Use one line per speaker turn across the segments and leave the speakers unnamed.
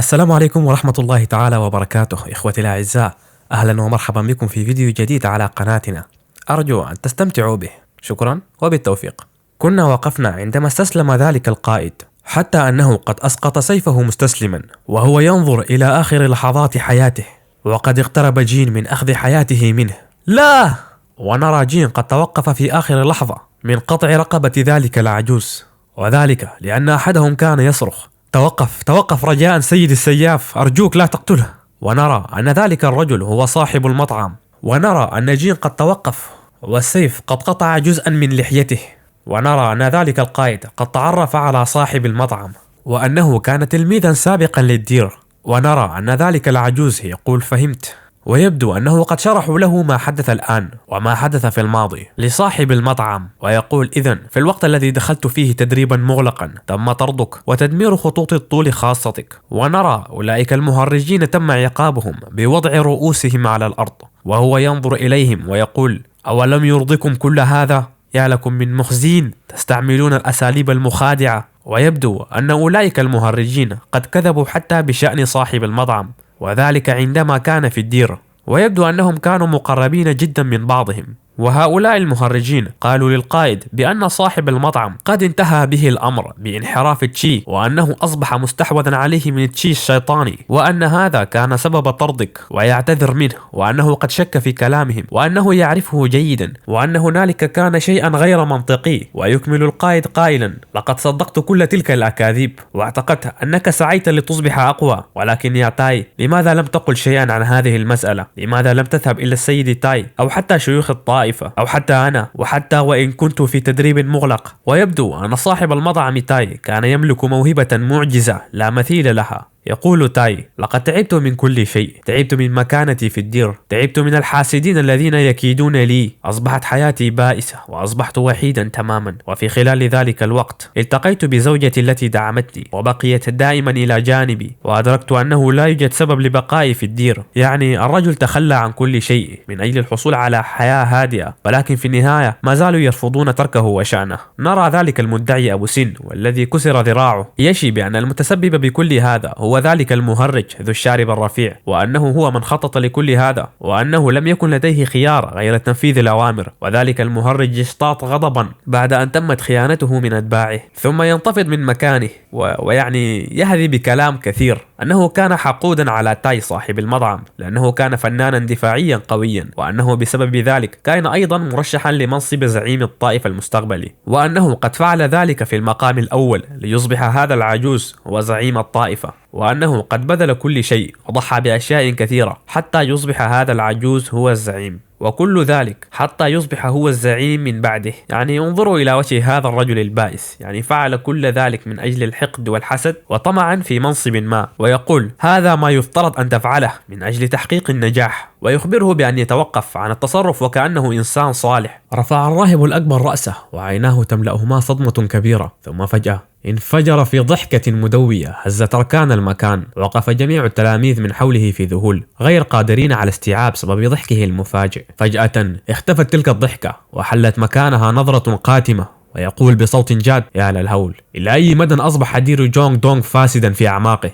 السلام عليكم ورحمة الله تعالى وبركاته. إخوتي الأعزاء، أهلا ومرحبا بكم في فيديو جديد على قناتنا، أرجو أن تستمتعوا به. شكرا وبالتوفيق. كنا وقفنا عندما استسلم ذلك القائد، حتى أنه قد أسقط سيفه مستسلما وهو ينظر إلى آخر لحظات حياته، وقد اقترب جين من أخذ حياته منه. لا! ونرى جين قد توقف في آخر لحظة من قطع رقبة ذلك العجوز، وذلك لأن أحدهم كان يصرخ: توقف توقف رجاء سيد السياف، أرجوك لا تقتله. ونرى أن ذلك الرجل هو صاحب المطعم، ونرى أن جين قد توقف والسيف قد قطع جزءا من لحيته، ونرى أن ذلك القائد قد تعرف على صاحب المطعم وأنه كان تلميذا سابقا للدير، ونرى أن ذلك العجوز يقول فهمت، ويبدو أنه قد شرحوا له ما حدث الآن وما حدث في الماضي لصاحب المطعم، ويقول: إذن في الوقت الذي دخلت فيه تدريبا مغلقا تم طردك وتدمير خطوط الطول خاصتك. ونرى أولئك المهرجين تم عقابهم بوضع رؤوسهم على الأرض، وهو ينظر إليهم ويقول: أولم يرضكم كل هذا؟ يا لكم من مخزين تستعملون الأساليب المخادعة. ويبدو أن أولئك المهرجين قد كذبوا حتى بشأن صاحب المطعم، وذلك عندما كان في الدير، ويبدو أنهم كانوا مقربين جدا من بعضهم. وهؤلاء المهرجين قالوا للقائد بأن صاحب المطعم قد انتهى به الأمر بانحراف تشي، وأنه أصبح مستحوذا عليه من تشي الشيطاني، وأن هذا كان سبب طردك، ويعتذر منه، وأنه قد شك في كلامهم، وأنه يعرفه جيدا، وأن هنالك كان شيئا غير منطقي. ويكمل القائد قائلا: لقد صدقت كل تلك الأكاذيب واعتقدت أنك سعيت لتصبح أقوى، ولكن يا تاي لماذا لم تقل شيئا عن هذه المسألة؟ لماذا لم تذهب إلى السيد تاي أو حتى شيوخ الطائفة أو حتى أنا، وحتى وإن كنت في تدريب مغلق؟ ويبدو أن صاحب المطعم تاي كان يملك موهبة معجزة لا مثيل لها. يقول تاي: لقد تعبت من كل شيء، تعبت من مكانتي في الدير، تعبت من الحاسدين الذين يكيدون لي، أصبحت حياتي بائسة وأصبحت وحيدا تماما. وفي خلال ذلك الوقت التقيت بزوجتي التي دعمتني وبقيت دائما إلى جانبي، وأدركت أنه لا يوجد سبب لبقائي في الدير. يعني الرجل تخلى عن كل شيء من أجل الحصول على حياة هادئة، ولكن في النهاية ما زالوا يرفضون تركه وشأنه. نرى ذلك المدعي أبو سن والذي كسر ذراعه يشي بأن المتسبب بكل هذا هو ذلك المهرج ذو الشارب الرفيع، وأنه هو من خطط لكل هذا، وأنه لم يكن لديه خيار غير تنفيذ الأوامر. وذلك المهرج يشتاط غضبا بعد أن تمت خيانته من أتباعه، ثم ينتفض من مكانه ويعني يهذي بكلام كثير أنه كان حقودا على تاي صاحب المطعم لأنه كان فنانا دفاعيا قويا، وأنه بسبب ذلك كان أيضا مرشحا لمنصب زعيم الطائفة المستقبلي، وأنه قد فعل ذلك في المقام الأول ليصبح هذا العجوز هو زعيم الطائفة، وأنه قد بذل كل شيء وضحى بأشياء كثيرة حتى يصبح هذا العجوز هو الزعيم، وكل ذلك حتى يصبح هو الزعيم من بعده. يعني انظروا إلى وجه هذا الرجل البائس، يعني فعل كل ذلك من أجل الحقد والحسد وطمعا في منصب ما، ويقول: هذا ما يفترض أن تفعله من أجل تحقيق النجاح، ويخبره بأن يتوقف عن التصرف وكأنه إنسان صالح. رفع الراهب الأكبر رأسه وعيناه تملأهما صدمة كبيرة، ثم فجأة انفجر في ضحكة مدوية هزت أركان المكان. وقف جميع التلاميذ من حوله في ذهول، غير قادرين على استيعاب سبب ضحكه المفاجئ. فجأة اختفت تلك الضحكة وحلت مكانها نظرة قاتمة، ويقول بصوت جاد: يا للهول، إلى أي مدى أصبح دير جونغ دونغ فاسدا في أعماقه؟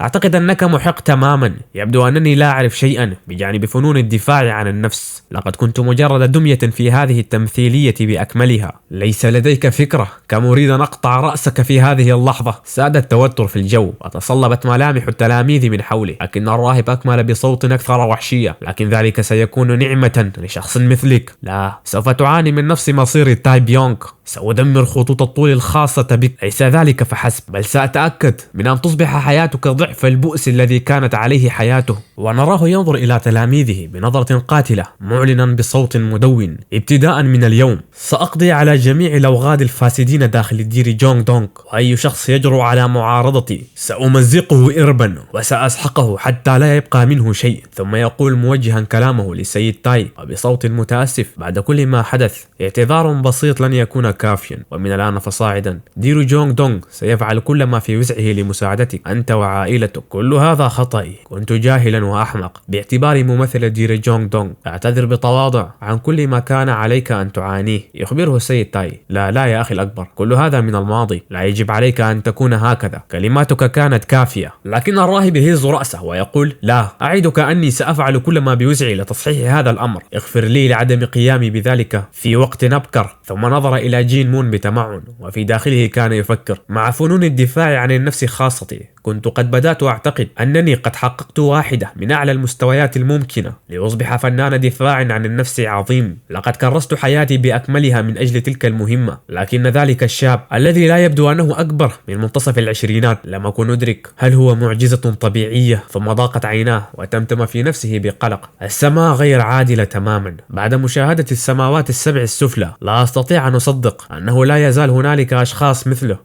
أعتقد أنك محق تماما، يبدو أنني لا أعرف شيئا بجانب فنون الدفاع عن النفس، لقد كنت مجرد دمية في هذه التمثيلية بأكملها، ليس لديك فكرة كم أريد أن أقطع رأسك في هذه اللحظة. ساد التوتر في الجو وتصلبت ملامح التلاميذ من حوله، لكن الراهب أكمل بصوت أكثر وحشية: لكن ذلك سيكون نعمة لشخص مثلك، لا، سوف تعاني من نفس مصير تاي بيونغ، سأدمر خطوط الطول الخاصة بك، ليس ذلك فحسب، بل سأتأكد من أن تصبح حياتك ضعف البؤس الذي كانت عليه حياته. ونراه ينظر إلى تلاميذه بنظرة قاتلة معلنا بصوت مدون: ابتداء من اليوم سأقضي على جميع الأوغاد الفاسدين داخل دير جونغ دونغ، وأي شخص يجرؤ على معارضتي سأمزقه إربا وسأسحقه حتى لا يبقى منه شيء. ثم يقول موجها كلامه للسيد تاي وبصوت متأسف: بعد كل ما حدث اعتذار بسيط لن يكون كافيا، ومن الآن فصاعدا ديرو جونغ دونغ سيفعل كل ما في وسعه لمساعدتك أنت وعائلتك. كل هذا خطأي، كنت جاهلا وأحمق باعتباري ممثل ديرو جونغ دونغ. أعتذر بتواضع عن كل ما كان عليك أن تعانيه. يخبره السيد تاي: لا لا يا أخي الأكبر، كل هذا من الماضي، لا يجب عليك أن تكون هكذا، كلماتك كانت كافية. لكن الراهب يهز رأسه ويقول: لا، أعدك أني سأفعل كل ما بوسعي لتصحيح هذا الأمر، اغفر لي لعدم قيامي بذلك في وقت أبكر. ثم نظر إلى جين مون بتمعن، وفي داخله كان يفكر: مع فنون الدفاع عن النفس خاصتي كنت قد بدأت أعتقد أنني قد حققت واحدة من أعلى المستويات الممكنة لأصبح فنان دفاع عن النفس عظيم. لقد كرست حياتي بأكملها من أجل تلك المهمة، لكن ذلك الشاب الذي لا يبدو أنه أكبر من منتصف العشرينات لم أكن أدرك هل هو معجزة طبيعية. ثم ضاقت عيناه وتمتم في نفسه بقلق: السماء غير عادلة تماما. بعد مشاهدة السماوات السبع السفلى لا أستطيع أن أصدق أنه لا يزال هنالك أشخاص مثله،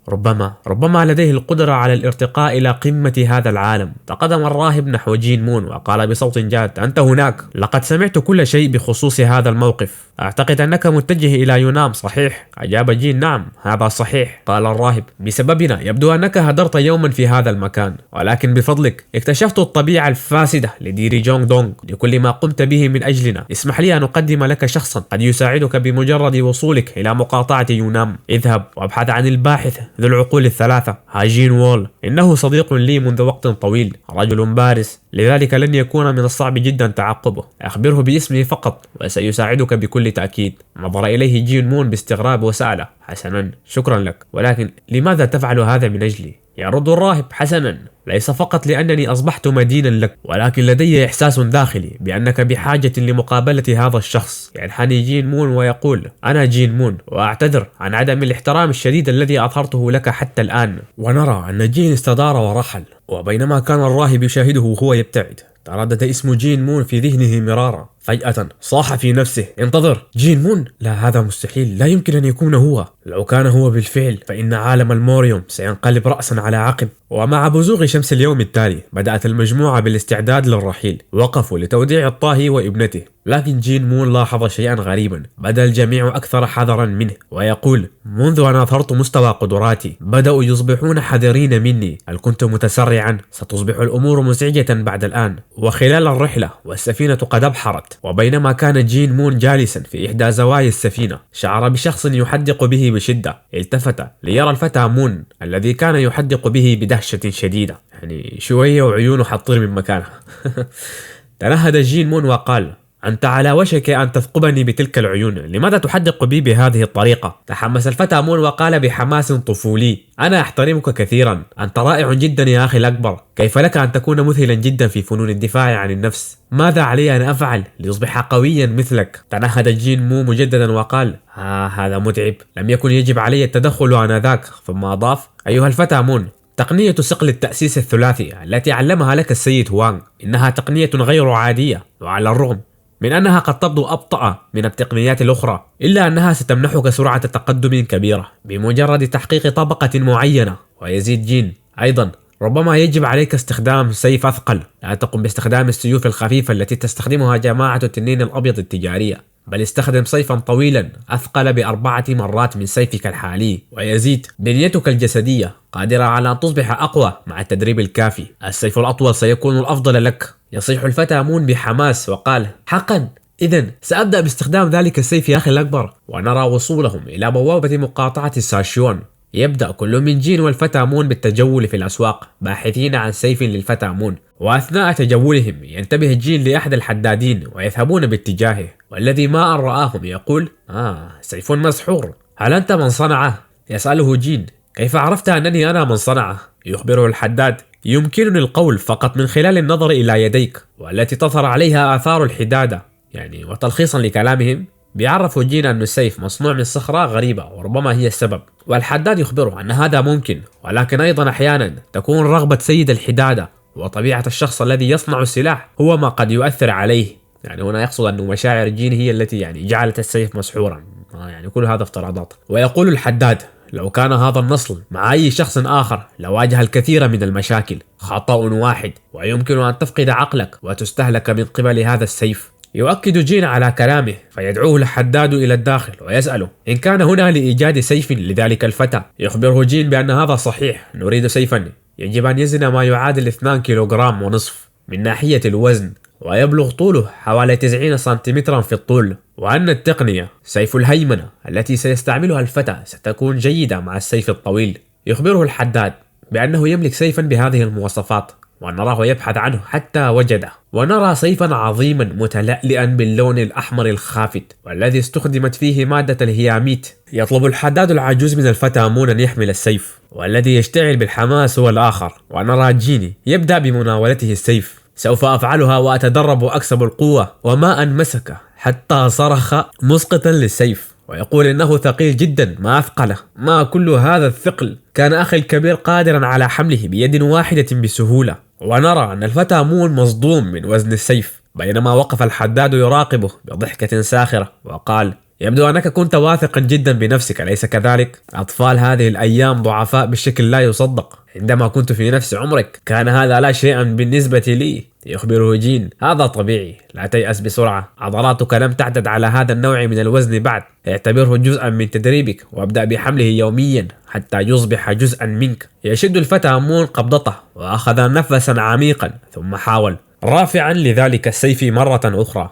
ربما لديه القدرة على الارتقاء إلى قمة هذا العالم. تقدم الراهب نحو جين مون وقال بصوت جاد: أنت هناك، لقد سمعت كل شيء بخصوص هذا الموقف، أعتقد أنك متجه إلى يونام صحيح؟ أجاب جين: نعم هذا صحيح. قال الراهب: بسببنا يبدو أنك هدرت يوما في هذا المكان، ولكن بفضلك اكتشفت الطبيعة الفاسدة لديري جونغ دونغ لكل ما قمت به من أجلنا. اسمح لي أن أقدم لك شخصا قد يساعدك بمجرد وصولك إلى مقاطعة يونام. اذهب وابحث عن الباحث ذو العقول الثلاثة هاجين وول، إنه صديق لي منذ وقت طويل، رجل بارز، لذلك لن يكون من الصعب جدا تعقبه. أخبره باسمي فقط وسيساعدك بكل تأكيد. نظر إليه جين مون باستغراب وسأله: حسنا، شكرا لك، ولكن لماذا تفعل هذا من أجلي؟ يرد الراهب: حسنا، ليس فقط لأنني أصبحت مدينا لك، ولكن لدي إحساس داخلي بأنك بحاجة لمقابلة هذا الشخص. ينحني جين مون ويقول: أنا جين مون، وأعتذر عن عدم الاحترام الشديد الذي أظهرته لك حتى الآن. ونرى أن جين استدار ورحل، وبينما كان الراهب يشاهده وهو يبتعد تردد اسم جين مون في ذهنه مرارا. فجأة صاح في نفسه: انتظر، جين مون؟ لا، هذا مستحيل، لا يمكن أن يكون هو. لو كان هو بالفعل فإن عالم الموريوم سينقلب رأسا على عقب. ومع بزوغ شمس اليوم التالي بدأت المجموعة بالاستعداد للرحيل. وقفوا لتوديع الطاهي وابنته، لكن جين مون لاحظ شيئا غريبا. بدا الجميع أكثر حذرا منه، ويقول: منذ أن أظهرت مستوى قدراتي بدأوا يصبحون حذرين مني. هل كنت متسرعا؟ ستصبح الأمور مزعجة بعد الآن. وخلال الرحلة والسفينة قد أبحرت، وبينما كان جين مون جالسا في إحدى زوايا السفينة شعر بشخص يحدق به بشدة. التفت ليرى الفتى مون الذي كان يحدق به بدهشة شديدة، يعني شوية وعيونه حتطير من مكانها. تنهد جين مون وقال: أنت على وشك أن تثقبني بتلك العيون، لماذا تحدق بي بهذه الطريقة؟ تحمس الفتى مون وقال بحماس طفولي: أنا أحترمك كثيرا، أنت رائع جدا يا أخي الأكبر، كيف لك أن تكون مذهلا جدا في فنون الدفاع عن النفس؟ ماذا علي أن أفعل لأصبح قويا مثلك؟ تنهد جين مو مجددا وقال: هذا متعب، لم يكن يجب علي التدخل آنذاك. ثم أضاف: أيها الفتى مون، تقنية صقل التأسيس الثلاثي التي علمها لك السيد هوانغ إنها تقنية غير عادية، وعلى الرغم من أنها قد تبدو أبطأ من التقنيات الأخرى، إلا أنها ستمنحك سرعة تقدم كبيرة بمجرد تحقيق طبقة معينة. ويزيد جين: أيضا ربما يجب عليك استخدام سيف أثقل، لا تقم باستخدام السيوف الخفيفة التي تستخدمها جماعة التنين الأبيض التجارية، بل استخدم سيفا طويلا أثقل ب4 مرات من سيفك الحالي. ويزيد: بنيتك الجسدية قادرة على أن تصبح أقوى مع التدريب الكافي، السيف الأطول سيكون الأفضل لك. يصيح الفتى مون بحماس وقال: حقا، إذن سأبدأ باستخدام ذلك السيف يا أخي الأكبر. ونرى وصولهم إلى بوابة مقاطعة ساشيون. يبدأ كل من جين والفتى مون بالتجول في الأسواق باحثين عن سيف للفتى مون. وأثناء تجولهم ينتبه جين لأحد الحدادين ويذهبون باتجاهه، والذي ما أن رآهم يقول: سيف مسحور، هل أنت من صنعه؟ يسأله جين: كيف عرفت أنني أنا من صنعه؟ يخبره الحداد: يمكنني القول فقط من خلال النظر إلى يديك والتي تظهر عليها آثار الحدادة. يعني وتلخيصا لكلامهم بيعرفوا جين أن السيف مصنوع من صخرة غريبة وربما هي السبب. والحداد يخبره أن هذا ممكن، ولكن أيضا أحيانا تكون رغبة سيد الحدادة وطبيعة الشخص الذي يصنع السلاح هو ما قد يؤثر عليه. يعني هنا يقصد أن مشاعر جين هي التي يعني جعلت السيف مسحورا، يعني كل هذا افتراضات. ويقول الحداد: لو كان هذا النصل مع أي شخص آخر لواجه الكثير من المشاكل، خطأ واحد ويمكن أن تفقد عقلك وتستهلك من قبل هذا السيف. يؤكد جين على كلامه، فيدعوه الحداد إلى الداخل ويسأله إن كان هنا لإيجاد سيف لذلك الفتى. يخبره جين بأن هذا صحيح، نريد سيفا يجب أن يزن ما يعادل 2.5 كيلوغرام من ناحية الوزن، ويبلغ طوله حوالي 90 سنتيمترا في الطول، وأن التقنية سيف الهيمنة التي سيستعملها الفتى ستكون جيدة مع السيف الطويل. يخبره الحداد بأنه يملك سيفا بهذه المواصفات، ونراه يبحث عنه حتى وجده. ونرى سيفا عظيما متلألئا باللون الأحمر الخافت، والذي استخدمت فيه مادة الهياميت. يطلب الحداد العجوز من الفتى مون أن يحمل السيف، والذي يشتعل بالحماس هو الآخر. ونرى جيني يبدأ بمناولته السيف. سوف أفعلها وأتدرب وأكسب القوة. وما أن مسكه حتى صرخ مسقطا للسيف، ويقول إنه ثقيل جدا، ما أثقله، ما كل هذا الثقل، كان أخي الكبير قادرا على حمله بيد واحدة بسهولة. ونرى أن الفتى مون مصدوم من وزن السيف، بينما وقف الحداد يراقبه بضحكة ساخرة وقال: يبدو أنك كنت واثقا جدا بنفسك، أليس كذلك؟ أطفال هذه الأيام ضعفاء بشكل لا يصدق، عندما كنت في نفس عمرك كان هذا لا شيئا بالنسبة لي. يخبره جين: هذا طبيعي، لا تيأس بسرعة، عضلاتك لم تعتد على هذا النوع من الوزن بعد، اعتبره جزءا من تدريبك وابدأ بحمله يوميا حتى يصبح جزءا منك. يشد الفتى مون قبضته وأخذ نفسا عميقا، ثم حاول رافعا لذلك السيف مرة أخرى،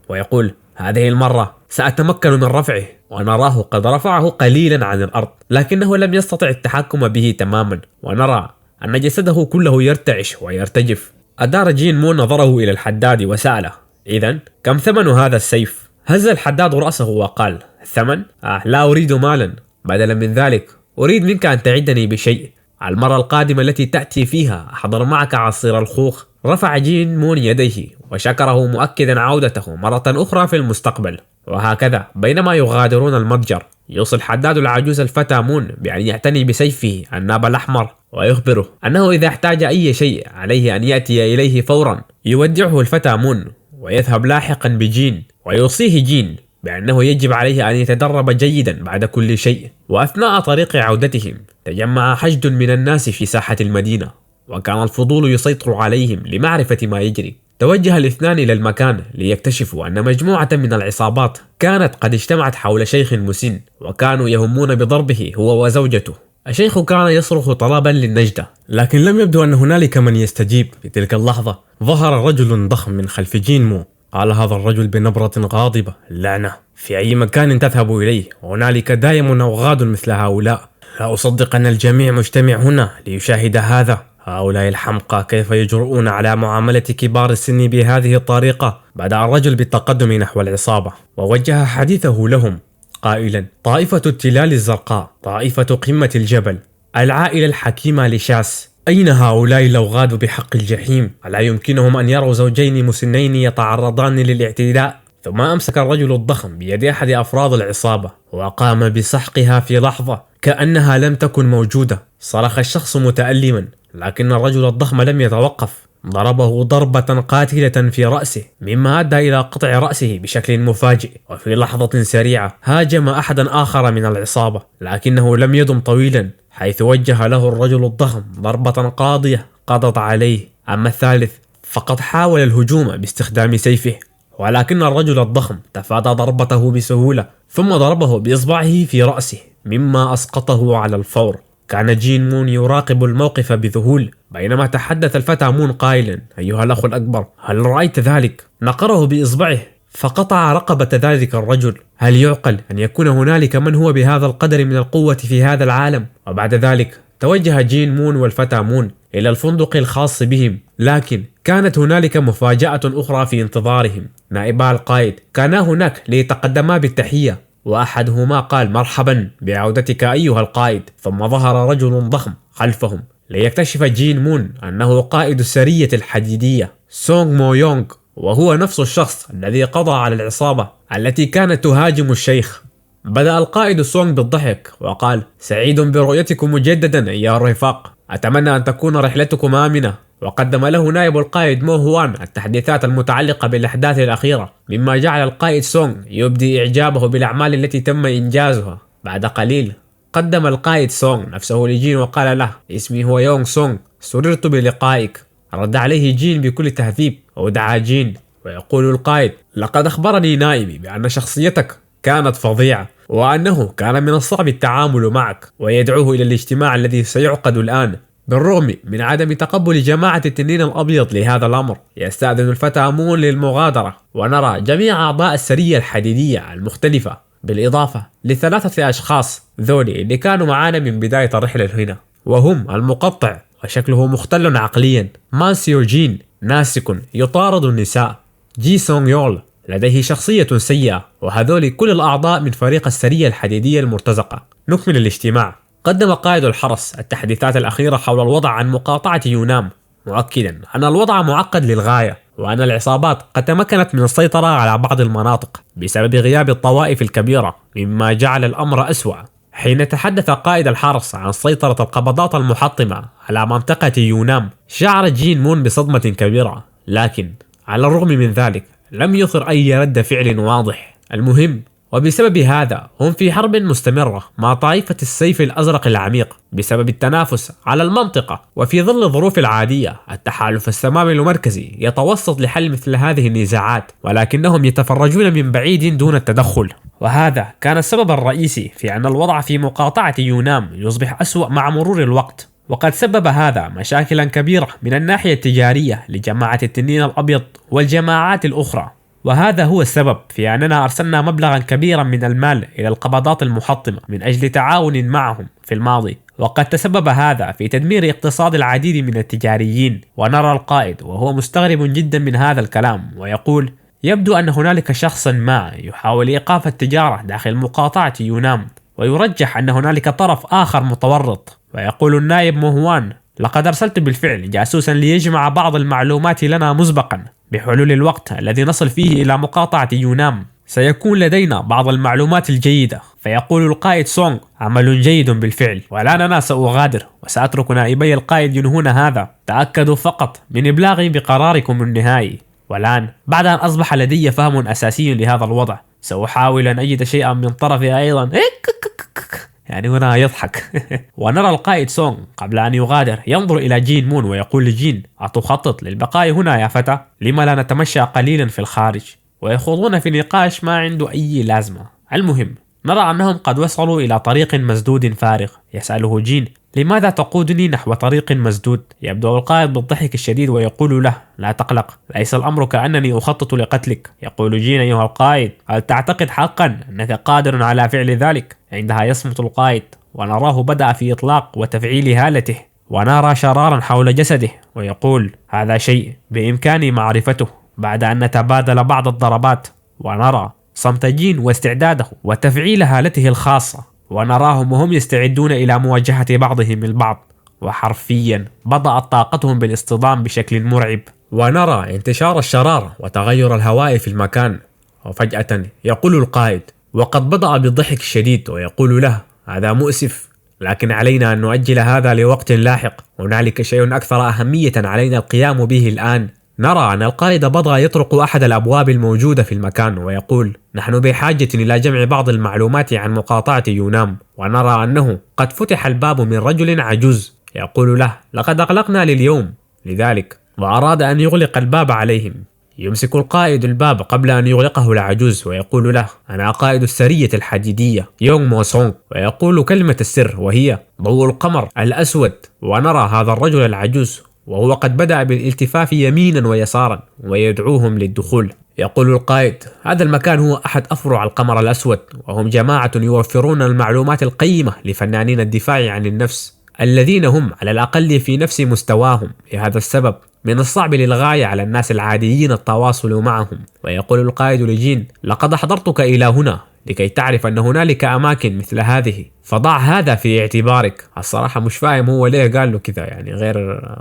ويقول: هذه المرة سأتمكن من رفعه. ونراه قد رفعه قليلا عن الأرض، لكنه لم يستطع التحكم به تماما، ونرى أن جسده كله يرتعش ويرتجف. أدار جين مون نظره إلى الحداد وسأله: إذن كم ثمن هذا السيف؟ هز الحداد رأسه وقال: الثمن؟ لا أريد مالا، بدلا من ذلك أريد منك أن تعدني بشيء. المرة القادمة التي تأتي فيها أحضر معك عصير الخوخ. رفع جين مون يديه وشكره مؤكدا عودته مرة أخرى في المستقبل. وهكذا بينما يغادرون المتجر، يوصي الحداد العجوز الفتى مون بأن يعتني بسيفه الناب الأحمر، ويخبره أنه إذا احتاج أي شيء عليه أن يأتي إليه فورا. يودعه الفتى مون ويذهب لاحقا بجين، ويوصيه جين بأنه يجب عليه أن يتدرب جيدا بعد كل شيء. وأثناء طريق عودتهم تجمع حشد من الناس في ساحة المدينة، وكان الفضول يسيطر عليهم لمعرفة ما يجري. توجه الاثنان إلى المكان ليكتشفوا أن مجموعة من العصابات كانت قد اجتمعت حول شيخ مسن، وكانوا يهمون بضربه هو وزوجته. الشيخ كان يصرخ طلبا للنجدة،
لكن لم يبدو أن هنالك من يستجيب. في تلك اللحظة ظهر رجل ضخم من خلف جين مو. قال هذا الرجل بنبرة غاضبة: لعنة، في أي مكان تذهب إليه هنالك دائم أوغاد مثل هؤلاء. لا أصدق أن الجميع مجتمع هنا ليشاهد هذا. هؤلاء الحمقى كيف يجرؤون على معاملة كبار السن بهذه الطريقة؟ بدأ الرجل بالتقدم نحو العصابة ووجه حديثه لهم قائلا: طائفة التلال الزرقاء، طائفة قمة الجبل، العائلة الحكيمة لشاس، أين هؤلاء الأوغاد بحق الجحيم؟ ألا يمكنهم أن يروا زوجين مسنين يتعرضان للاعتداء؟ ثم أمسك الرجل الضخم بيد أحد أفراد العصابة وقام بسحقها في لحظة كأنها لم تكن موجودة. صرخ الشخص متألما، لكن الرجل الضخم لم يتوقف، ضربه ضربة قاتلة في رأسه مما أدى إلى قطع رأسه بشكل مفاجئ. وفي لحظة سريعة هاجم أحدا آخر من العصابة، لكنه لم يدم طويلا، حيث وجه له الرجل الضخم ضربة قاضية قضت عليه. أما الثالث فقد حاول الهجوم باستخدام سيفه، ولكن الرجل الضخم تفادى ضربته بسهولة، ثم ضربه بإصبعه في رأسه مما أسقطه على الفور. كان جين مون يراقب الموقف بذهول، بينما تحدث الفتى مون قائلا: أيها الأخ الأكبر، هل رأيت ذلك؟ نقره بإصبعه فقطع رقبة ذلك الرجل. هل يعقل أن يكون هنالك من هو بهذا القدر من القوة في هذا العالم؟ وبعد ذلك توجه جين مون والفتى مون إلى الفندق الخاص بهم، لكن كانت هنالك مفاجأة أخرى في انتظارهم. نائبا القائد كانا هناك ليتقدما بالتحية، وأحدهما قال: مرحبا بعودتك أيها القائد. ثم ظهر رجل ضخم خلفهم ليكتشف جين مون أنه قائد السرية الحديدية سونغ مو يونغ، وهو نفس الشخص الذي قضى على العصابة التي كانت تهاجم الشيخ. بدأ القائد سونغ بالضحك وقال: سعيد برؤيتكم مجددا أيها الرفاق، أتمنى أن تكون رحلتكم آمنة. وقدم له نائب القائد مو هوان التحديثات المتعلقة بالأحداث الأخيرة، مما جعل القائد سونغ يبدي إعجابه بالأعمال التي تم إنجازها. بعد قليل قدم القائد سونغ نفسه لجين وقال له: اسمي هو يونغ سونغ، سررت بلقائك. رد عليه جين بكل تهذيب ودعا جين ويقول القائد: لقد أخبرني نائبي بأن شخصيتك كانت فظيعة وأنه كان من الصعب التعامل معك، ويدعوه إلى الاجتماع الذي سيعقد الآن. بالرغم من عدم تقبل جماعة التنين الأبيض لهذا الأمر، يستأذن الفتى مون للمغادرة. ونرى جميع أعضاء السرية الحديدية المختلفة بالإضافة لثلاثة أشخاص ذولي اللي كانوا معانا من بداية الرحلة هنا، وهم المقطع وشكله مختل عقليا، مانسيو جين ناسك يطارد النساء، جي سونغ يول لديه شخصية سيئة، وهذول كل الأعضاء من فريق السرية الحديدية المرتزقة. نكمل الاجتماع. قدم قائد الحرس التحديثات الأخيرة حول الوضع عن مقاطعة يونام، مؤكدا أن الوضع معقد للغاية وأن العصابات قد تمكنت من السيطرة على بعض المناطق بسبب غياب الطوائف الكبيرة، مما جعل الأمر أسوأ. حين تحدث قائد الحرس عن سيطرة القبضات المحطمة على منطقة يونام، شعر جين مون بصدمة كبيرة، لكن على الرغم من ذلك لم يثر أي رد فعل واضح. المهم، وبسبب هذا هم في حرب مستمرة مع طائفة السيف الأزرق العميق بسبب التنافس على المنطقة. وفي ظل الظروف العادية التحالف السماوي المركزي يتوسط لحل مثل هذه النزاعات، ولكنهم يتفرجون من بعيد دون التدخل. وهذا كان السبب الرئيسي في أن الوضع في مقاطعة يونام يصبح أسوأ مع مرور الوقت، وقد سبب هذا مشاكلا كبيرة من الناحية التجارية لجماعة التنين الأبيض والجماعات الأخرى. وهذا هو السبب في أننا أرسلنا مبلغا كبيرا من المال إلى القبضات المحطمة من أجل تعاون معهم في الماضي، وقد تسبب هذا في تدمير اقتصاد العديد من التجاريين. ونرى القائد وهو مستغرب جدا من هذا الكلام ويقول: يبدو أن هنالك شخصا ما يحاول إيقاف التجارة داخل مقاطعة يونام، ويرجح أن هنالك طرف آخر متورط. ويقول النائب موهوان: لقد أرسلت بالفعل جاسوسا ليجمع بعض المعلومات لنا مسبقا، بحلول الوقت الذي نصل فيه إلى مقاطعة يونام سيكون لدينا بعض المعلومات الجيدة. فيقول القائد سونغ: عمل جيد بالفعل، والآن أنا سأغادر وسأترك نائبي القائد ينهون هذا، تأكدوا فقط من إبلاغي بقراركم النهائي. والآن بعد أن أصبح لدي فهم أساسي لهذا الوضع سأحاول أن أجد شيئا من طرفي أيضا. يعني هنا يضحك. ونرى القائد سونغ قبل أن يغادر ينظر إلى جين مون ويقول لجين: أتخطط للبقاء هنا يا فتى؟ لما لا نتمشى قليلا في الخارج؟ ويخوضون في نقاش ما عنده أي لازمة. المهم، نرى أنهم قد وصلوا إلى طريق مسدود فارغ. يسأله جين: لماذا تقودني نحو طريق مسدود؟ يبدأ القائد بالضحك الشديد ويقول له: لا تقلق، ليس الأمر كأنني أخطط لقتلك. يقول جين: أيها القائد، هل تعتقد حقا أنك قادر على فعل ذلك؟ عندها يصمت القائد، ونراه بدأ في إطلاق وتفعيل هالته، ونرى شرارا حول جسده، ويقول: هذا شيء بإمكاني معرفته بعد أن نتبادل بعض الضربات. ونرى صمت جين واستعداده وتفعيل هالته الخاصة، ونراهم وهم يستعدون إلى مواجهة بعضهم البعض، وحرفيا بدأت طاقتهم بالاصطدام بشكل مرعب. ونرى انتشار الشرار وتغير الهواء في المكان. وفجأة يقول القائد، وقد بدأ بالضحك الشديد، ويقول له: هذا مؤسف، لكن علينا أن نؤجل هذا لوقت لاحق، هنالك شيء أكثر أهمية علينا القيام به الآن. نرى أن القائد بدأ يطرق أحد الأبواب الموجودة في المكان ويقول: نحن بحاجة إلى جمع بعض المعلومات عن مقاطعة يونام. ونرى أنه قد فتح الباب من رجل عجوز يقول له: لقد أغلقنا لليوم لذلك، وأراد أن يغلق الباب عليهم. يمسك القائد الباب قبل أن يغلقه العجوز ويقول له: أنا قائد السرية الحديدية يونغ مو سونغ، ويقول كلمة السر وهي ضوء القمر الأسود. ونرى هذا الرجل العجوز وهو قد بدأ بالالتفاف يمينا ويسارا ويدعوهم للدخول. يقول القائد: هذا المكان هو أحد أفرع القمر الأسود، وهم جماعة يوفرون المعلومات القيمة لفنانين الدفاع عن النفس الذين هم على الأقل في نفس مستواهم، لهذا السبب من الصعب للغاية على الناس العاديين التواصل معهم. ويقول القائد لجين: لقد أحضرتك إلى هنا لكي تعرف أن هنالك أماكن مثل هذه، فضع هذا في اعتبارك. الصراحة مش فاهم هو ليه قال له كذا، يعني غير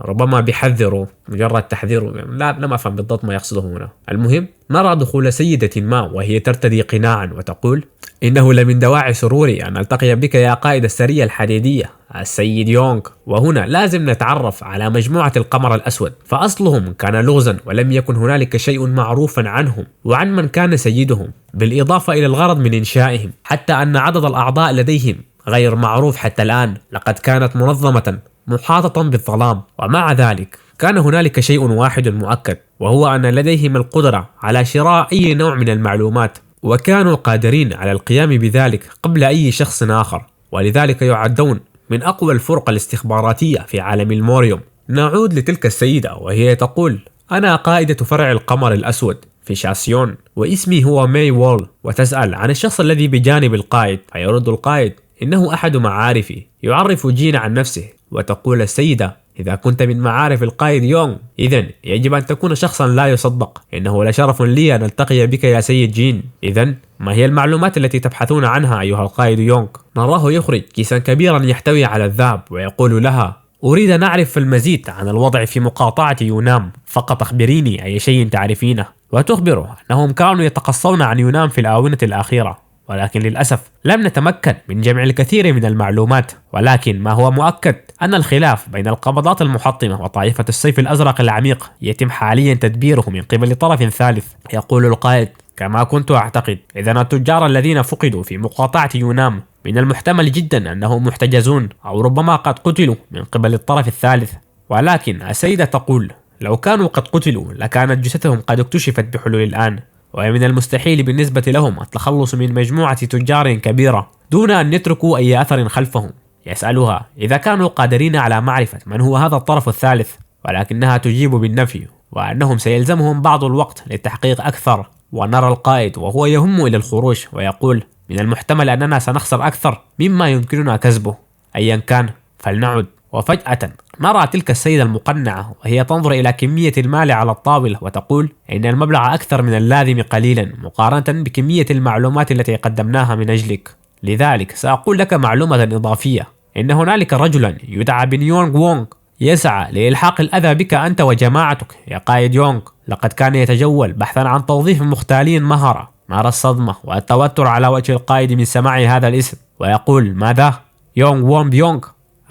ربما بيحذره، مجرد تحذيره، لا لم أفهم بالضبط ما يقصده هنا. المهم، نرى دخول سيدة ما وهي ترتدي قناعا وتقول: إنه لمن دواعي سروري أن ألتقي بك يا قائد السرية الحديدية السيد يونغ. وهنا لازم نتعرف على مجموعة القمر الأسود، فأصلهم كان لغزا ولم يكن هنالك شيء معروفا عنهم وعن من كان سيدهم، بالإضافة إلى الغرض من إنشائهم، حتى أن عدد الأعضاء لديهم غير معروف حتى الآن. لقد كانت منظمة محاطة بالظلام. ومع ذلك كان هنالك شيء واحد مؤكد، وهو أن لديهم القدرة على شراء أي نوع من المعلومات، وكانوا قادرين على القيام بذلك قبل أي شخص آخر، ولذلك يعدون من أقوى الفرق الاستخباراتية في عالم الموريوم. نعود لتلك السيدة وهي تقول: أنا قائدة فرع القمر الأسود في شاسيون، واسمي هو ماي وول. وتسأل عن الشخص الذي بجانب القائد، فيرد القائد: إنه أحد معارفي. يعرف جين عن نفسه، وتقول السيدة: إذا كنت من معارف القائد يونغ، إذن يجب أن تكون شخصا لا يصدق. إنه لشرف لي أن ألتقي بك يا سيد جين. إذن ما هي المعلومات التي تبحثون عنها أيها القائد يونغ؟ نراه يخرج كيسا كبيرا يحتوي على الذهب ويقول لها: أريد أن أعرف المزيد عن الوضع في مقاطعة يونام، فقط أخبريني أي شيء تعرفينه. وتخبره أنهم كانوا يتقصون عن يونام في الآونة الأخيرة، ولكن للأسف لم نتمكن من جمع الكثير من المعلومات، ولكن ما هو مؤكد أن الخلاف بين القبضات المحطمة وطائفة السيف الأزرق العميق يتم حاليا تدبيره من قبل طرف ثالث. يقول القائد: كما كنت أعتقد، إذن التجار الذين فقدوا في مقاطعة يونام من المحتمل جدا أنهم محتجزون أو ربما قد قتلوا من قبل الطرف الثالث. ولكن السيدة تقول: لو كانوا قد قتلوا لكانت جثثهم قد اكتشفت بحلول الآن، ومن المستحيل بالنسبة لهم التخلص من مجموعة تجار كبيرة دون أن يتركوا أي أثر خلفهم. يسألها إذا كانوا قادرين على معرفة من هو هذا الطرف الثالث، ولكنها تجيب بالنفي، وأنهم سيلزمهم بعض الوقت للتحقيق أكثر. ونرى القائد وهو يهم إلى الخروج ويقول: من المحتمل أننا سنخسر أكثر مما يمكننا كسبه، أيا كان فلنعد. وفجأة نرى تلك السيدة المقنعة وهي تنظر إلى كمية المال على الطاولة وتقول: إن المبلغ أكثر من اللازم قليلا مقارنة بكمية المعلومات التي قدمناها من أجلك، لذلك سأقول لك معلومة إضافية، إن هنالك رجلا يدعى بنيونغ وونغ يسعى لإلحاق الأذى بك أنت وجماعتك يا قائد يونغ، لقد كان يتجول بحثا عن توظيف مختالين مهرة. نرى الصدمة والتوتر على وجه القائد من سماع هذا الاسم ويقول: ماذا؟ يونغ وونغ بيونغ،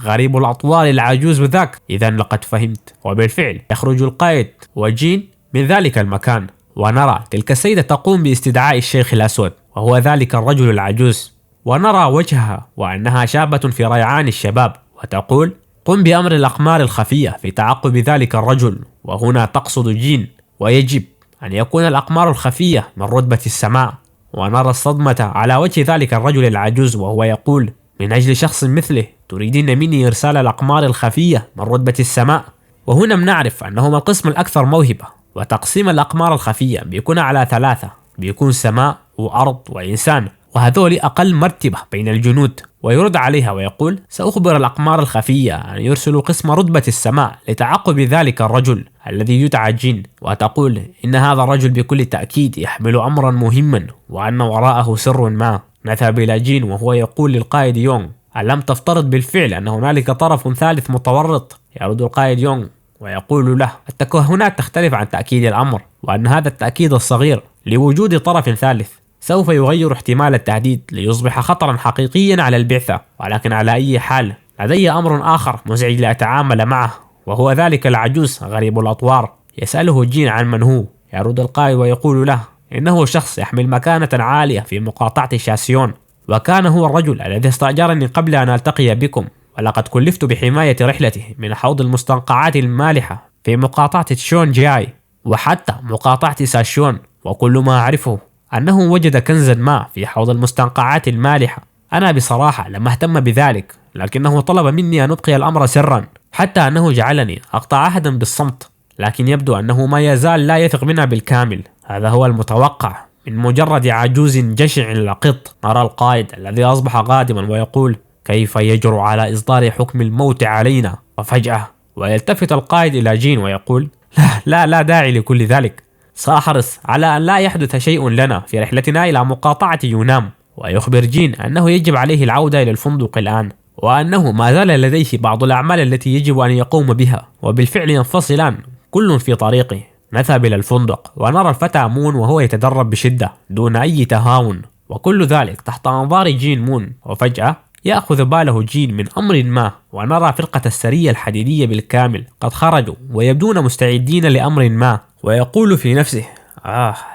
غريب الأطوال العجوز ذاك، إذا لقد فهمت. وبالفعل يخرج القائد وجين من ذلك المكان، ونرى تلك السيدة تقوم باستدعاء الشيخ الأسود وهو ذلك الرجل العجوز، ونرى وجهها وأنها شابة في ريعان الشباب، وتقول: قم بأمر الأقمار الخفية في تعقب ذلك الرجل. وهنا تقصد جين، ويجب أن يكون الأقمار الخفية من رتبة السماء. ونرى الصدمة على وجه ذلك الرجل العجوز وهو يقول: من أجل شخص مثله تريدين مني إرسال الأقمار الخفية من رتبة السماء؟ وهنا بنعرف أنهما القسم الأكثر موهبة، وتقسيم الأقمار الخفية بيكون على 3، بيكون سماء وأرض وإنسان، وهذول أقل مرتبة بين الجنود. ويرد عليها ويقول: سأخبر الأقمار الخفية أن يرسلوا قسم رتبة السماء لتعقب ذلك الرجل الذي يدعى جين. وتقول إن هذا الرجل بكل تأكيد يحمل أمرا مهما وأن وراءه سر ما. نذهب إلى جين وهو يقول للقائد يونغ: ألم تفترض بالفعل أن هنالك طرف ثالث متورط؟ يرد القائد يونغ ويقول له: التكهنات تختلف عن تأكيد الأمر، وأن هذا التأكيد الصغير لوجود طرف ثالث سوف يغير احتمال التهديد ليصبح خطرا حقيقيا على البعثة، ولكن على أي حال لدي أمر آخر مزعج لأتعامل معه، وهو ذلك العجوز غريب الأطوار. يسأله جين عن من هو، يرد القائد ويقول له: إنه شخص يحمل مكانة عالية في مقاطعة شاسيون، وكان هو الرجل الذي استأجرني قبل أن ألتقي بكم، ولقد كلفت بحماية رحلته من حوض المستنقعات المالحة في مقاطعة تشون جاي وحتى مقاطعة ساشيون، وكل ما أعرفه أنه وجد كنزا ما في حوض المستنقعات المالحة. أنا بصراحة لم أهتم بذلك، لكنه طلب مني أن أبقي الأمر سرا، حتى أنه جعلني أقطع عهدا بالصمت، لكن يبدو أنه ما يزال لا يثق منا بالكامل. هذا هو المتوقع من مجرد عجوز جشع لقط. نرى القائد الذي أصبح غاضبا ويقول: كيف يجرؤ على إصدار حكم الموت علينا؟ وفجأة ويلتفت القائد إلى جين ويقول: لا لا لا داعي لكل ذلك، سأحرص على أن لا يحدث شيء لنا في رحلتنا إلى مقاطعة يونام. ويخبر جين أنه يجب عليه العودة إلى الفندق الآن، وأنه ما زال لديه بعض الأعمال التي يجب أن يقوم بها، وبالفعل ينفصلان كل في طريقه. نذهب إلى الفندق ونرى الفتى مون وهو يتدرب بشدة دون أي تهاون، وكل ذلك تحت أنظار جين مون. وفجأة يأخذ باله جين من أمر ما، ونرى فرقة السرية الحديدية بالكامل قد خرجوا ويبدون مستعدين لأمر ما، ويقول في نفسه: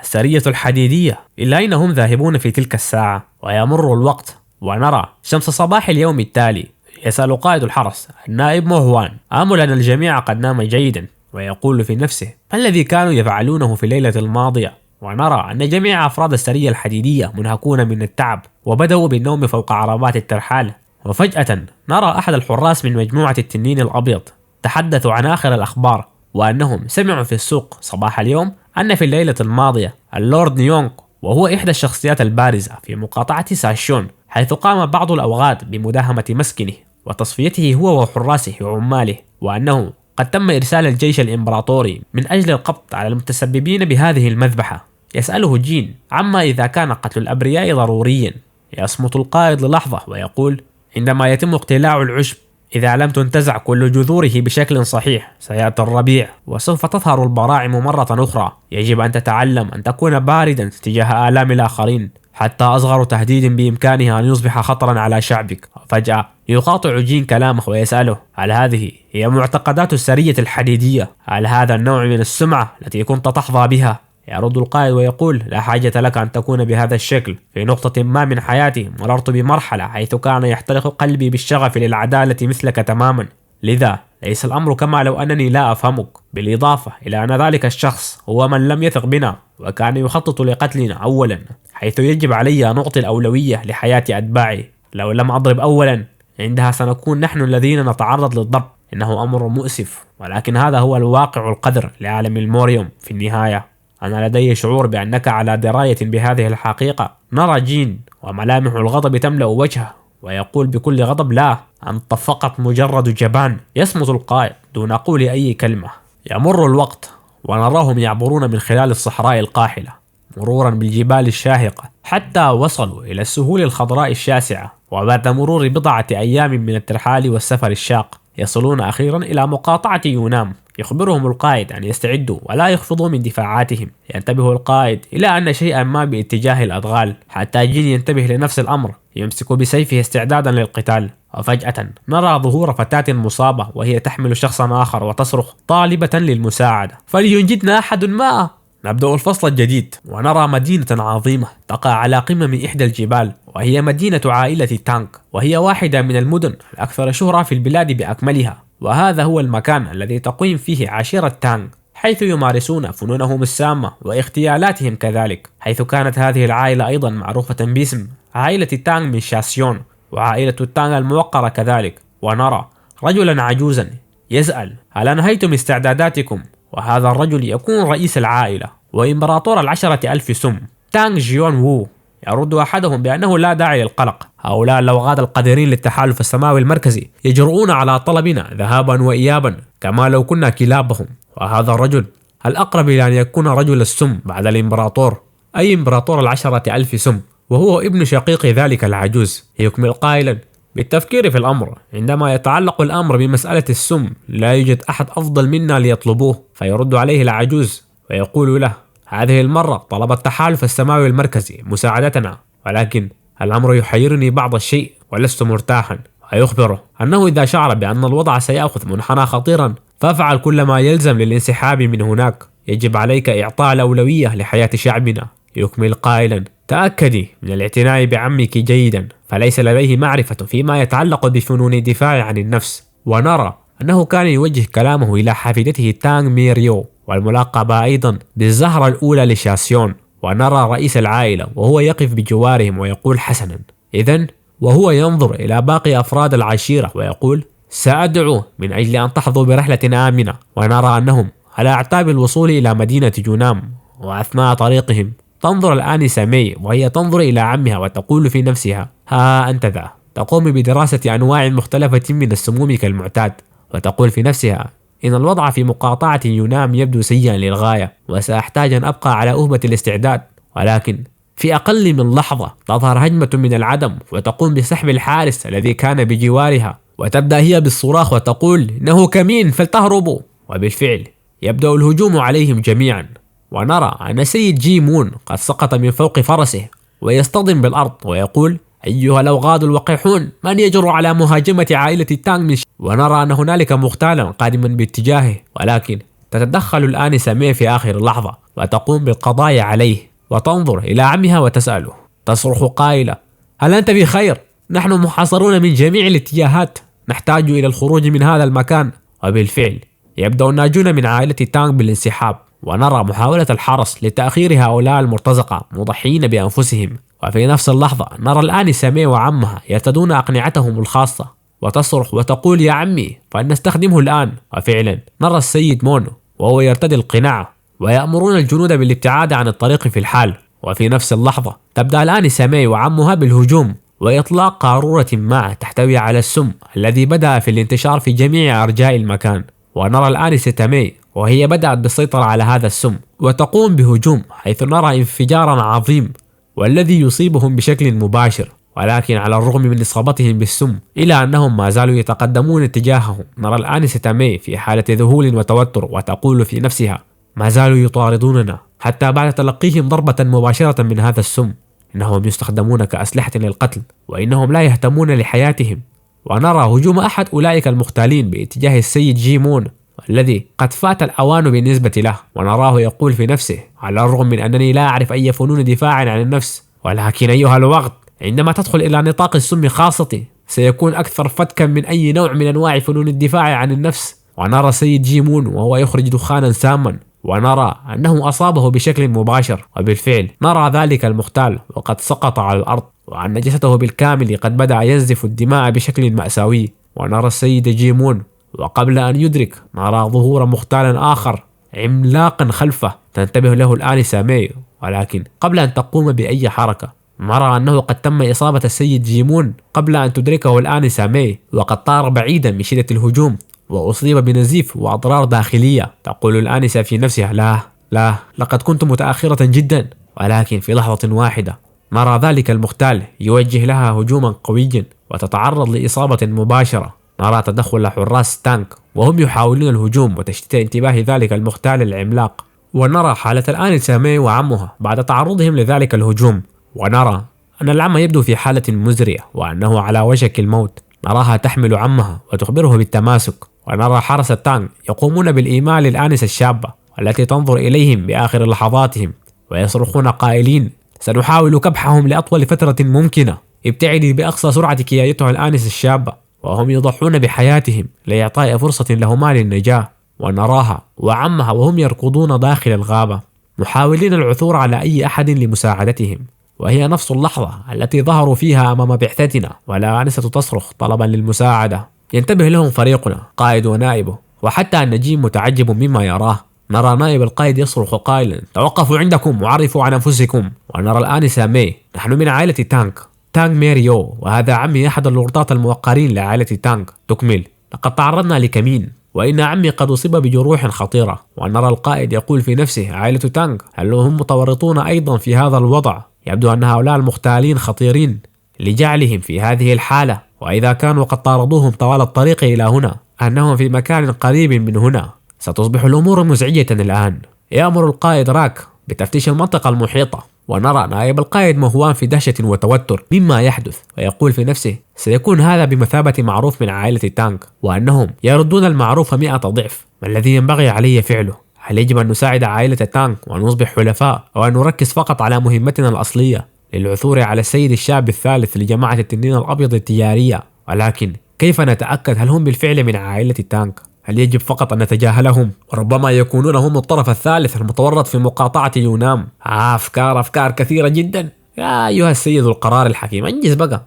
السرية الحديدية، إلى أين هم ذاهبون في تلك الساعة؟ ويمر الوقت ونرى شمس صباح اليوم التالي.
يسأل قائد الحرس النائب موهوان آمل أن الجميع قد نام جيدا، ويقول في نفسه ما الذي كانوا يفعلونه في الليلة الماضية. ونرى أن جميع أفراد السرية الحديدية منهكون من التعب وبدأوا بالنوم فوق عربات الترحال. وفجأة نرى أحد الحراس من مجموعة التنين الأبيض تحدثوا عن آخر الأخبار، وأنهم سمعوا في السوق صباح اليوم أن في الليلة الماضية اللورد نيونغ، وهو إحدى الشخصيات البارزة في مقاطعة ساشون، حيث قام بعض الأوغاد بمداهمة مسكنه وتصفيته هو وحراسه وعماله، وأنه قد تم إرسال الجيش الإمبراطوري من أجل القبض على المتسببين بهذه المذبحة. يسأله جين عما إذا كان قتل الأبرياء ضروريا. يصمت القائد للحظة ويقول عندما يتم اقتلاع العشب إذا لم تنتزع كل جذوره بشكل صحيح سيأتي الربيع وسوف تظهر البراعم مرة أخرى. يجب أن تتعلم أن تكون باردا تجاه آلام الآخرين، حتى أصغر تهديد بإمكانه أن يصبح خطرا على شعبك. فجأة يقاطع جين كلامه ويسأله هل هذه هي معتقدات السرية الحديدية؟ هل هذا النوع من السمعة التي كنت تحظى بها؟ يرد القائد ويقول لا حاجة لك أن تكون بهذا الشكل. في نقطة ما من حياتي مررت بمرحلة حيث كان يحترق قلبي بالشغف للعدالة مثلك تماما، لذا ليس الأمر كما لو أنني لا أفهمك. بالإضافة إلى أن ذلك الشخص هو من لم يثق بنا وكان يخطط لقتلنا أولا، حيث يجب علي أن أعطي الأولوية لحياة أتباعي. لو لم أضرب أولا عندها سنكون نحن الذين نتعرض للضرب. إنه أمر مؤسف، ولكن هذا هو الواقع القذر لعالم الموريوم. في النهاية أنا لدي شعور بأنك على دراية بهذه الحقيقة. نرى جين وملامح الغضب تملأ وجهه ويقول بكل غضب لا، أنت فقط مجرد جبان. يصمت القائد دون قول أي كلمة. يمر الوقت ونراهم يعبرون من خلال الصحراء القاحلة مرورا بالجبال الشاهقة حتى وصلوا إلى السهول الخضراء الشاسعة. وبعد مرور بضعة أيام من الترحال والسفر الشاق يصلون أخيرا إلى مقاطعة يونام. يخبرهم القائد أن يستعدوا ولا يخفضوا من دفاعاتهم. ينتبه القائد إلى أن شيئا ما باتجاه الأدغال، حتى جين ينتبه لنفس الأمر، يمسك بسيفه استعدادا للقتال. وفجأة نرى ظهور فتاة مصابة وهي تحمل شخصا آخر وتصرخ طالبة للمساعدة، فلينجدنا أحد ما. نبدأ الفصل الجديد ونرى مدينة عظيمة تقع على قمم إحدى الجبال، وهي مدينة عائلة تانغ، وهي واحدة من المدن الأكثر شهرة في البلاد بأكملها. وهذا هو المكان الذي تقيم فيه عشيرة تانغ، حيث يمارسون فنونهم السامة واغتيالاتهم كذلك، حيث كانت هذه العائلة أيضا معروفة باسم عائلة تانغ من شاسيون وعائلة تانغ الموقرة كذلك. ونرى رجلا عجوزا يسأل هل أنهيتم استعداداتكم؟ وهذا الرجل يكون رئيس العائلة وإمبراطور 10,000 سم تانغ جيون وو. يرد أحدهم بأنه لا داعي للقلق، هؤلاء اللوغاد القادرين للتحالف السماوي المركزي يجرؤون على طلبنا ذهابا وإيابا كما لو كنا كلابهم. وهذا الرجل الأقرب إلى أن يكون رجل السم بعد الإمبراطور، أي إمبراطور 10,000 سم، وهو ابن شقيق ذلك العجوز. يكمل قائلا بالتفكير في الأمر، عندما يتعلق الأمر بمسألة السم لا يوجد أحد أفضل منا ليطلبوه. فيرد عليه العجوز ويقول له هذه المرة طلب التحالف السماوي المركزي مساعدتنا، ولكن الأمر يحيرني بعض الشيء ولست مرتاحا. ويخبره أنه إذا شعر بأن الوضع سيأخذ منحنى خطيرا فافعل كل ما يلزم للانسحاب من هناك، يجب عليك إعطاء الأولوية لحياة شعبنا. يكمل قائلا تأكدي من الاعتناء بعمك جيدا، فليس لديه معرفة فيما يتعلق بفنون الدفاع عن النفس. ونرى أنه كان يوجه كلامه إلى حفيدته تانغ ميريو والملقبة أيضا بالزهرة الأولى لشاسيون. ونرى رئيس العائلة وهو يقف بجوارهم ويقول حسنا إذن، وهو ينظر إلى باقي أفراد العشيرة ويقول سأدعو من أجل أن تحظوا برحلة آمنة. ونرى أنهم على أعتاب الوصول إلى مدينة جونام، وأثناء طريقهم تنظر الآنسة مي وهي تنظر إلى عمها وتقول في نفسها ها أنت ذا، تقوم بدراسة أنواع مختلفة من السموم كالمعتاد، وتقول في نفسها إن الوضع في مقاطعة يونام يبدو سيئا للغاية وسأحتاج أن أبقى على أهبة الاستعداد. ولكن في أقل من لحظة تظهر هجمة من العدم وتقوم بسحب الحارس الذي كان بجوارها، وتبدأ هي بالصراخ وتقول إنه كمين فلتهربوا. وبالفعل يبدأ الهجوم عليهم جميعا. ونرى أن سيد جي مون قد سقط من فوق فرسه ويصطدم بالأرض ويقول أيها الأوغاد الوقحون، من يجرؤ على مهاجمة عائلة تانغ من ونرى أن هنالك مغتالا قادما باتجاهه، ولكن تتدخل الآنسة مي في آخر لحظة وتقوم بالقضاء عليه، وتنظر إلى عمها وتسأله، تصرخ قائلة هل أنت بخير؟ نحن محاصرون من جميع الاتجاهات.
نحتاج إلى الخروج من هذا المكان. وبالفعل يبدأ الناجون من عائلة تانغ بالانسحاب، ونرى محاولة الحرس لتأخير هؤلاء المرتزقة مضحين بأنفسهم. وفي نفس اللحظة نرى الآنسة مي وعمها يرتدون أقنعتهم الخاصة، وتصرخ وتقول يا عمي فلنستخدمه الآن. وفعلا نرى السيد مون وهو يرتدي القناع، ويأمرون الجنود بالابتعاد عن الطريق في الحال. وفي نفس اللحظة تبدأ الآنسة مي وعمها بالهجوم وإطلاق قارورة ما تحتوي على السم الذي بدأ في الانتشار في جميع أرجاء المكان. ونرى الآنسة مي وهي بدأت بالسيطرة على هذا السم وتقوم بهجوم، حيث نرى انفجارا عظيم والذي يصيبهم بشكل مباشر، ولكن على الرغم من إصابتهم بالسم إلا أنهم ما زالوا يتقدمون اتجاههم. نرى الآنسة مي في حالة ذهول وتوتر وتقول في نفسها ما زالوا يطاردوننا حتى بعد تلقيهم ضربة مباشرة من هذا السم، إنهم يستخدمون كأسلحة للقتل وإنهم لا يهتمون لحياتهم. ونرى هجوم أحد أولئك المختالين باتجاه السيد جيمون الذي قد فات الأوان بالنسبة له، ونراه يقول في نفسه على الرغم من أنني لا أعرف أي فنون دفاع عن النفس، ولكن أيها الوقت عندما تدخل إلى نطاق السم خاصتي سيكون أكثر فتكا من أي نوع من أنواع فنون الدفاع عن النفس. ونرى سيد جيمون وهو يخرج دخانا ساما، ونرى أنه أصابه بشكل مباشر، وبالفعل نرى ذلك المختال وقد سقط على الأرض، وأن جسده بالكامل قد بدأ ينزف الدماء بشكل مأساوي. ونرى السيد جيمون وقبل أن يدرك نرى ظهور مختال آخر عملاقا خلفه تنتبه له الآنسة مي، ولكن قبل أن تقوم بأي حركة نرى أنه قد تم إصابة السيد جيمون قبل أن تدركه الآنسة مي، وقد طار بعيدا من شدة الهجوم وأصيب بنزيف وأضرار داخلية. تقول الآنسة في نفسها لا لا، لقد كنت متأخرة جدا. ولكن في لحظة واحدة نرى ذلك المختال يوجه لها هجوما قويا وتتعرض لإصابة مباشرة. نرى تدخل حراس تانك وهم يحاولون الهجوم وتشتيت انتباه ذلك المختال العملاق. ونرى حالة الآنسة مي وعمها بعد تعرضهم لذلك الهجوم، ونرى أن العم يبدو في حالة مزرية وأنه على وشك الموت. نراها تحمل عمها وتخبره بالتماسك، ونرى حرس التانك يقومون بالإيماء للآنسة الشابة التي تنظر إليهم بآخر لحظاتهم ويصرخون قائلين سنحاول كبحهم لأطول فترة ممكنة، ابتعدي بأقصى سرعتك يا أيتها الآنسة الشابة. وهم يضحون بحياتهم لإعطاء فرصة لهما للنجاة. ونراها وعمها وهم يركضون داخل الغابة محاولين العثور على أي أحد لمساعدتهم، وهي نفس اللحظة التي ظهروا فيها أمام بعثتنا والآنسة تصرخ طلبا للمساعدة. ينتبه لهم فريقنا قائد ونائبه، وحتى النجيم متعجب مما يراه. نرى نائب القائد يصرخ قائلا توقفوا عندكم وعرفوا عن أنفسكم. ونرى الآنسة مي نحن من عائلة تانك، تانغ ميريو، وهذا عمي أحد اللوردات الموقرين لعائلة تانغ. تكمل لقد تعرضنا لكمين وإن عمي قد أصيب بجروح خطيرة. ونرى القائد يقول في نفسه عائلة تانغ هل هم متورطون أيضا في هذا الوضع؟ يبدو أن هؤلاء المختالين خطيرين لجعلهم في هذه الحالة، وإذا كانوا قد طاردوهم طوال الطريق إلى هنا أنهم في مكان قريب من هنا، ستصبح الأمور مزعجة الآن. يأمر القائد راك بتفتيش المنطقة المحيطة، ونرى نائب القائد مهوان في دهشة وتوتر مما يحدث، ويقول في نفسه سيكون هذا بمثابة معروف من عائلة تانك، وأنهم يردون المعروف 100 ضعف. ما الذي ينبغي علي فعله؟ هل يجب أن نساعد عائلة تانك ونصبح حلفاء، أو أن نركز فقط على مهمتنا الأصلية للعثور على السيد الشاب الثالث لجماعة التنين الأبيض التجارية؟ ولكن كيف نتأكد هل هم بالفعل من عائلة تانك؟ هل يجب فقط أن نتجاهلهم؟ وربما يكونون هم الطرف الثالث المتورط في مقاطعة يونام. أفكار كثيرة جدا يا أيها السيد القرار الحكيم، انجز بقى،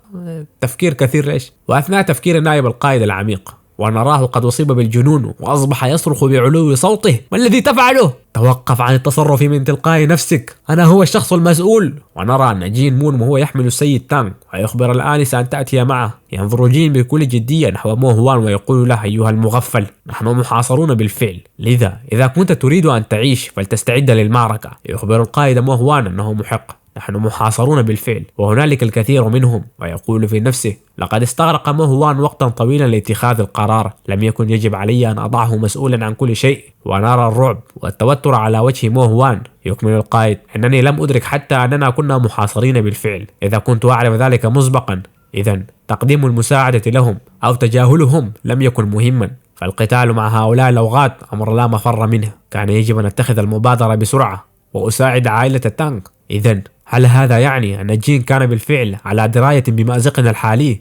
تفكير كثير ليش؟ وأثناء تفكير النائب القائد العميق ونراه قد أصيب بالجنون وأصبح يصرخ بعلو صوته ما الذي تفعله؟ توقف عن التصرف من تلقاء نفسك، أنا هو الشخص المسؤول. ونرى أن جين مون وهو يحمل السيد تانغ ويخبر الآنسة أن تأتي معه. ينظر جين بكل جدية نحو مو هوان ويقول له أيها المغفل نحن محاصرون بالفعل، لذا إذا كنت تريد أن تعيش فلتستعد للمعركة. يخبر القائد مو هوان أنه محق، نحن محاصرون بالفعل وهنالك الكثير منهم. ويقول في نفسه لقد استغرق مهوان وقتا طويلا لاتخاذ القرار، لم يكن يجب علي أن أضعه مسؤولا عن كل شيء. ونرى الرعب والتوتر على وجه مهوان. يكمل القائد أنني لم أدرك حتى أننا كنا محاصرين بالفعل، إذا كنت أعرف ذلك مسبقا إذا تقديم المساعدة لهم أو تجاهلهم لم يكن مهما، فالقتال مع هؤلاء الأوغاد أمر لا مفر منه، كان يجب أن أتخذ المبادرة بسرعة وأساعد عائلة تانك. إذا هل هذا يعني أن جين كان بالفعل على دراية بمأزقنا الحالي؟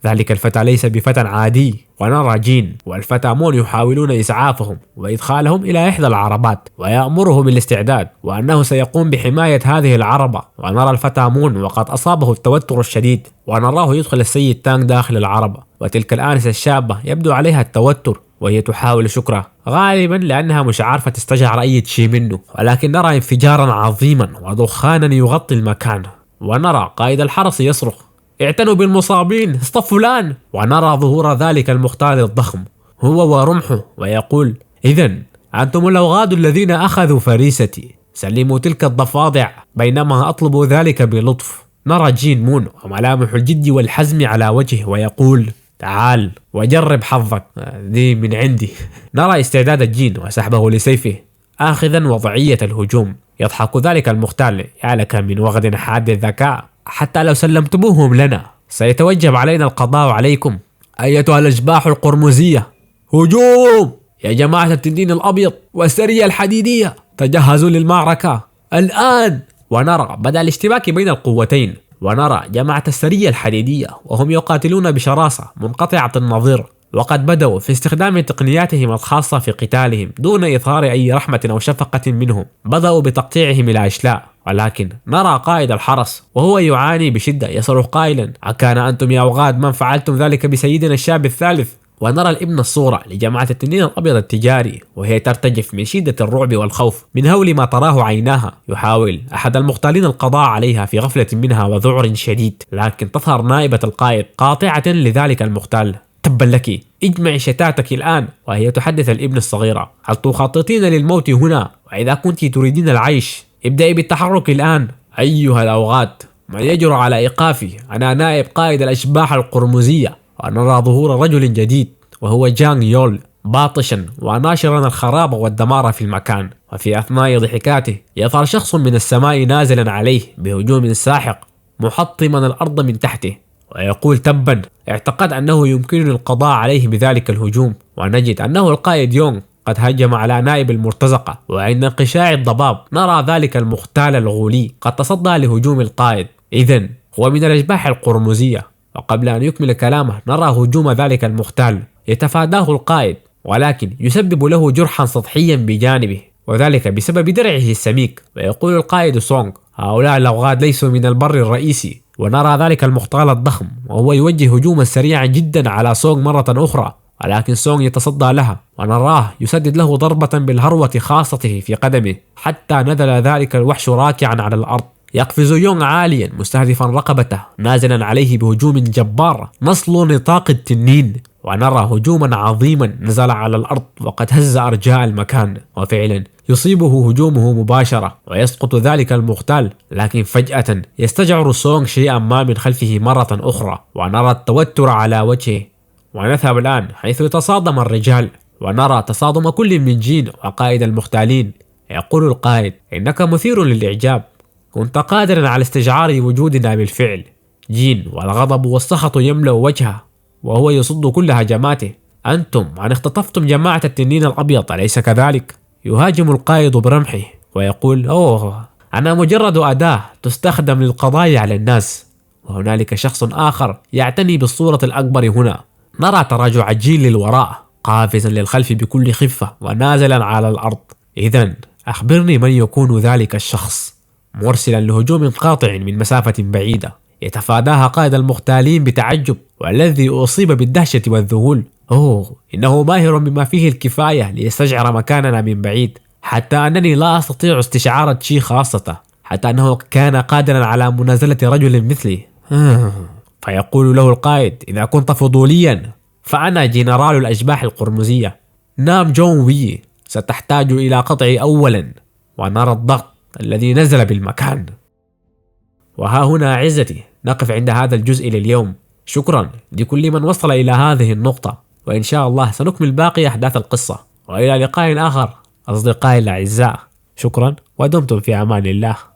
ذلك الفتى ليس بفتى عادي. ونرى جين والفتى مون يحاولون إسعافهم وإدخالهم إلى إحدى العربات، ويأمره بالاستعداد وأنه سيقوم بحماية هذه العربة. ونرى الفتى مون وقد أصابه التوتر الشديد، ونراه يدخل السيد تانغ داخل العربة، وتلك الآنسة الشابة يبدو عليها التوتر وهي تحاول شكره، غالبا لأنها مش عارفة تستشعر أي شيء منه. ولكن نرى انفجارا عظيما ودخانا يغطي المكان، ونرى قائد الحرس يصرخ: اعتنوا بالمصابين، اصطفوا الآن. ونرى ظهور ذلك المختال الضخم هو ورمحه ويقول: إذا أنتم الأوغاد الذين أخذوا فريستي، سلموا تلك الضفادع بينما أطلب ذلك بلطف. نرى جين مون وملامح الجد والحزم على وجهه ويقول: تعال وجرب حظك، دي من عندي. نرى استعداد جين وسحبه لسيفه آخذا وضعية الهجوم. يضحك ذلك المختال: يا لك من وغد حاد الذكاء، حتى لو سلمتموهم لنا سيتوجب علينا القضاء عليكم أيتها الأشباح القرمزية. هجوم يا جماعة التنين الأبيض والسرية الحديدية، تجهزوا للمعركة الآن. ونرى بدأ الاشتباك بين القوتين، ونرى جماعة السرية الحديدية وهم يقاتلون بشراسة منقطعة النظير، وقد بدأوا في استخدام تقنياتهم الخاصة في قتالهم دون إظهار أي رحمة أو شفقة منهم. بدأوا بتقطيعهم إلى أشلاء، ولكن نرى قائد الحرس وهو يعاني بشدة يصرخ قائلا: أكان أنتم يا أوغاد من فعلتم ذلك بسيدنا الشاب الثالث؟ ونرى الابن الصورة لجماعة التنين الأبيض التجاري وهي ترتجف من شدة الرعب والخوف من هول ما تراه عيناها. يحاول أحد المغتالين القضاء عليها في غفلة منها وذعر شديد، لكن تظهر نائبة القائد قاطعة لذلك المغتال: تبا لك، اجمعي شتاتك الآن. وهي تحدث الابن الصغيرة: هل تخططين للموت هنا؟ وإذا كنت تريدين العيش ابدأي بالتحرك الآن. أيها الأوغاد، من يجرؤ على إيقافي؟ أنا نائب قائد الأشباح القرمزية. ونرى ظهور رجل جديد وهو جانغ يول، باطشا وناشرا الخراب والدمار في المكان. وفي أثناء ضحكاته يظهر شخص من السماء نازلا عليه بهجوم ساحق محطما الأرض من تحته، ويقول: تبا، اعتقد أنه يمكنني القضاء عليه بذلك الهجوم. ونجد أنه القائد يونغ قد هجم على نائب المرتزقة، وعند انقشاع الضباب نرى ذلك المختال الغولي قد تصدى لهجوم القائد، إذن هو من الأشباح القرمزية. وقبل أن يكمل كلامه نرى هجوم ذلك المختال يتفاداه القائد، ولكن يسبب له جرحا سطحيا بجانبه، وذلك بسبب درعه السميك. ويقول القائد سونغ: هؤلاء الأوغاد ليسوا من البر الرئيسي. ونرى ذلك المختال الضخم وهو يوجه هجوما سريعا جدا على سونغ مرة أخرى، ولكن سونغ يتصدى لها، ونراه يسدد له ضربة بالهروة خاصته في قدمه حتى نزل ذلك الوحش راكعا على الأرض. يقفز يونغ عاليا مستهدفا رقبته نازلا عليه بهجوم جبار نصل نطاق التنين، ونرى هجوما عظيما نزل على الأرض وقد هز أرجاء المكان، وفعلا يصيبه هجومه مباشرة ويسقط ذلك المغتال. لكن فجأة يستشعر سونغ شيئا ما من خلفه مرة أخرى، ونرى التوتر على وجهه. ونذهب الآن حيث يتصادم الرجال، ونرى تصادم كل من جين وقائد المغتالين. يقول القائد: إنك مثير للإعجاب، كنت قادرا على استشعار وجودنا بالفعل. جين والغضب والسخط يملأ وجهه وهو يصد كل هجماته: أنتم أن اختطفتم جماعة التنين الأبيض، أليس كذلك؟ يهاجم القائد برمحه ويقول: أوه، أنا مجرد أداة تستخدم للقضاء على الناس. وهنالك شخص آخر يعتني بالصورة الأكبر هنا. نرى تراجع جين للوراء قافزا للخلف بكل خفة ونازلا على الأرض. إذن أخبرني من يكون ذلك الشخص، مرسلا لهجوم قاطع من مسافة بعيدة يتفاداها قائد المغتالين بتعجب، والذي أصيب بالدهشة والذهول. أوه، إنه ماهر بما فيه الكفاية ليستشعر مكاننا من بعيد، حتى أنني لا أستطيع استشعار شيء خاصته، حتى أنه كان قادرا على منازلة رجل مثلي. فيقول له القائد: إذا كنت فضوليا فأنا جنرال الأشباح القرمزية نام جون وي، ستحتاج إلى قطعي أولا. ونرى الضغط الذي نزل بالمكان. وها هنا عزتي نقف عند هذا الجزء لليوم. شكرا لكل من وصل إلى هذه النقطة، وإن شاء الله سنكمل باقي أحداث القصة. وإلى لقاء آخر أصدقائي الأعزاء، شكرا ودمتم في أمان الله.